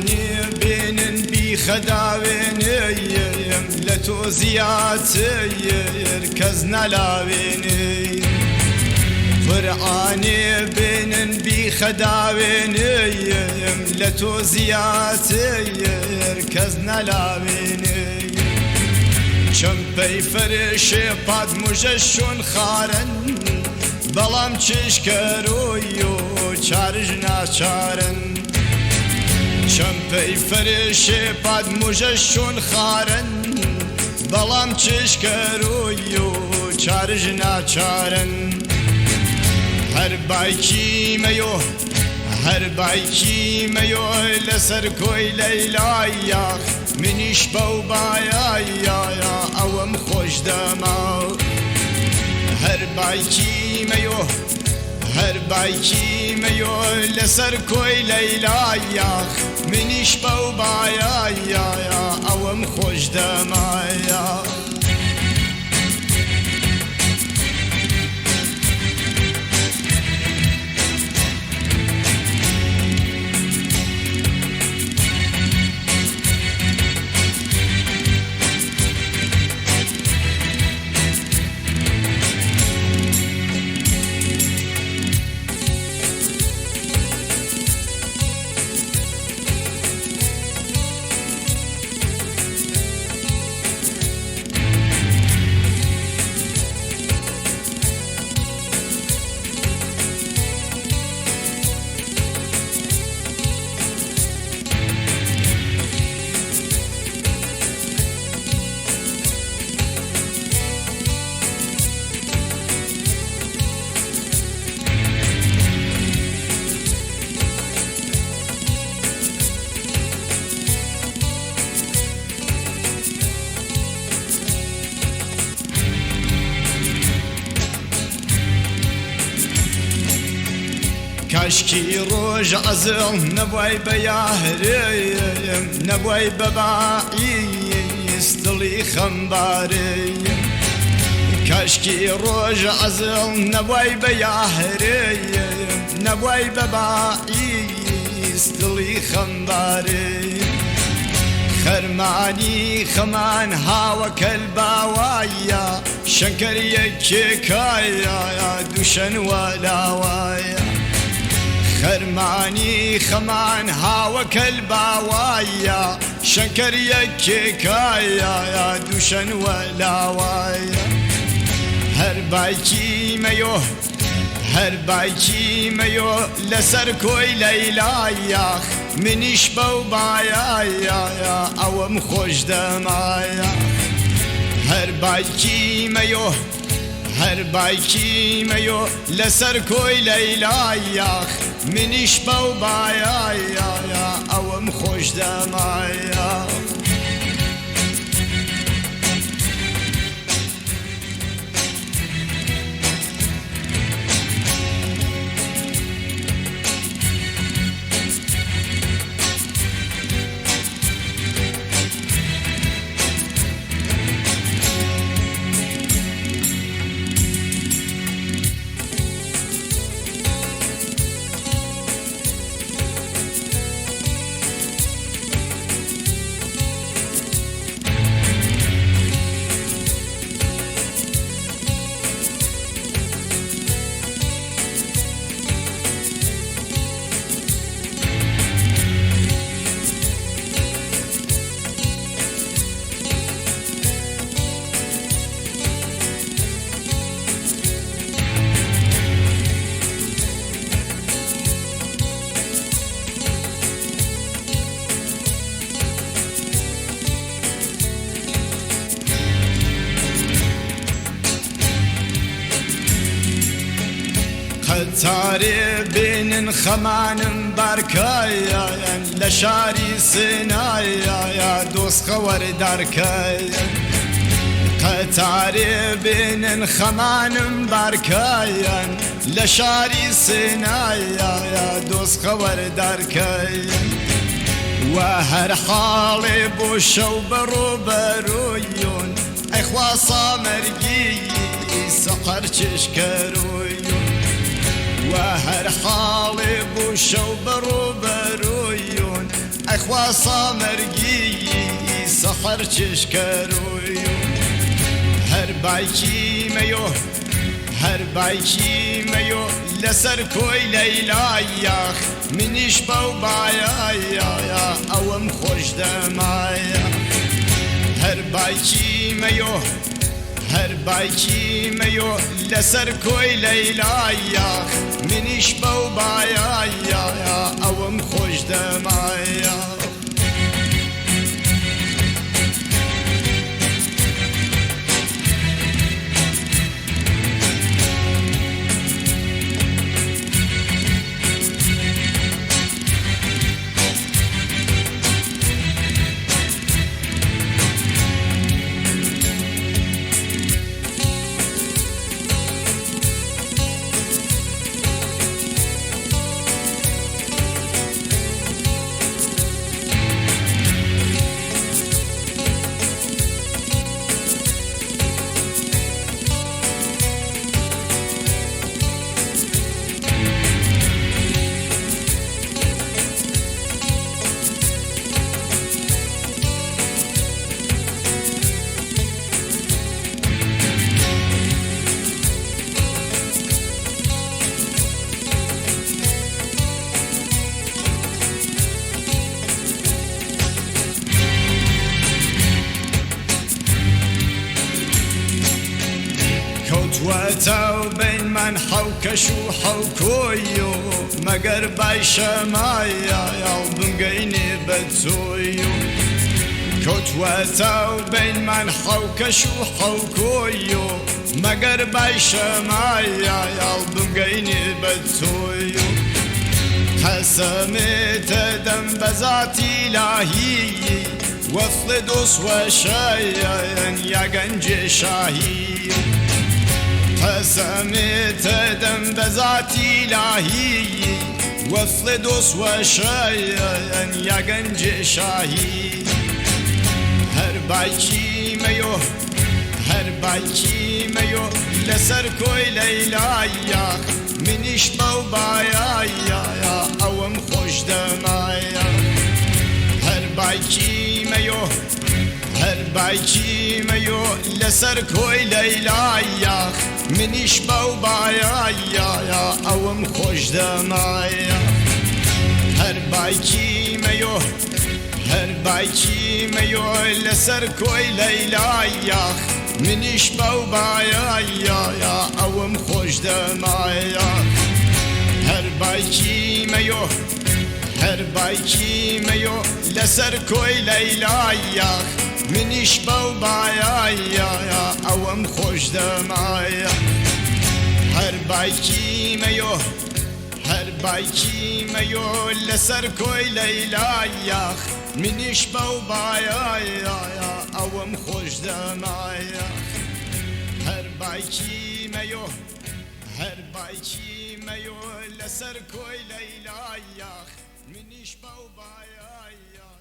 قورعانێ بێنن بیخەداوێنێم لە تۆ زیاتر کەس نەلاوێنێ. قورعانێ بێنن بیخەداوێنێم لە تۆ زیاتر کەس نەلاوێنێ. چەمپەی فەرشێ پات مژە شۆن خارن، بەڵام چشکەرۆی و چارژ ناچارن. چەمپەی فەرشێ پات مژە شۆن خارن، بەڵام چشکەرۆی و چارژ ناچارن. هەر بایکی مەیۆ، هەر بایکی مەیۆ لەسەر کۆی لەیلایە، منیش بەو بایایە ئەوەم خۆش دەما. هەر بایکی مەیۆ، هەر بایکی مەیۆ لەسەر کۆی لەیلایە، منیش بەو بایایە ئەوەم خۆش دەمایە. کاشکی ڕۆژ عەزڵ نەبووای بە یاهرێم، نەبووای بە باعیس دڵی خەمبارێم. کاشکی ڕۆژ عەزڵ نەبووای بە یاهرێم، نەبووای بە باعیس دڵی خەمبارێم. خەرمانی خەمان هاوەکەل باوایە، شەنکەر یەکێکایە دووشەن وەلاوایە. خەرمانی خەمان هاوەکەل باوایە، شەنکەر یەکێکایە دووشەن وەلاوایە. هەر بایکی مەیۆ، هەر بایکی مەیۆ لەسەر کۆی لەیلایە، منیش بەو بایایە ئەوەم خۆش دەمایە. هەر بایکی مەیۆ، هەر بایکی مەیۆ لەسەر کۆی لەیلایە، منیش بەو بایایە ئەوەم خۆش دەمایە. قەتارێ بێنن خەمانم بارکایان، لە شاری سنایە دۆست خەوەردارکایان. قەتارێ بێنن خەمانم بارکایان، لە شاری سنایە دۆست خەوەردارکایان. وە هەر حاڵێ بۆ شەو بەڕۆبەرۆیۆن، ئەیخوا سامەرگی سەقەر چێشکەرۆیۆن. وە هەر حاڵێ بۆ شەو بەڕۆبەرۆیۆن، دەخوا سامەرگی سەحەر چێشکەرۆی هەر بایکی مەیۆ هەر بایکی مەیۆ لەسەر کۆی لەیلایاخ منیش بەو بایایا ئەوم خۆش دەمایە هەر بایکی مەیۆ هەر بایکی مەیۆ لەسەر کۆی لەیلایاخ منیش بەو بایایا ئەوم خۆش دەمایە. کەوتوەتەو بینمان حەوکەش و حەوکۆی و مەگەر بای شەمایە بمگەینێ بە تۆی و کەوتوەتەو بینمان حەوکەش و حەوکۆی و مەگەر بای شەمایە بمگەینێ بە تۆی و قەسەمێتە دەم بە ذاتی لاهی وەفڵ دۆست وەشەیەن یا گەنجێ شاهی قەسەمێتە دەم بە ذاتی لاهی وەفڵ دۆست وەشەیەن یا گەنجێ شاهی هەر بایکی مەیۆ هەر بایکی مەیۆ لەسەر کۆی لەیلایە منیش بەو بایایا ئەوم خۆش دەمایە هەر بایکی مەیۆ هەر بایکی مەیۆ لەسەر کۆی لەیلایە منیش بەو بایایا ئەوم خۆش دەمایە هەر بایکی مەیۆ هەر بایکی مەیۆ لەسەر کۆی لەیلایە منیش بەو بایایا ئەوم خۆش دەمایە هەر بایکی مەیۆ هەر بایکی مەیۆ لەسەر کۆی لەیلایە منیش بەو بایایا ئەوم خۆش دەمایە هەر بایکی مەیۆ هەر بایکی مەیۆ لەسەر کۆی لەیلایە منیش بەو بایایا ئەوم خۆش دەمایە هەر بایکی مەیۆ هەر بایکی مەیۆ لەسەر کۆی لەیلایە منیش بەو بایایا.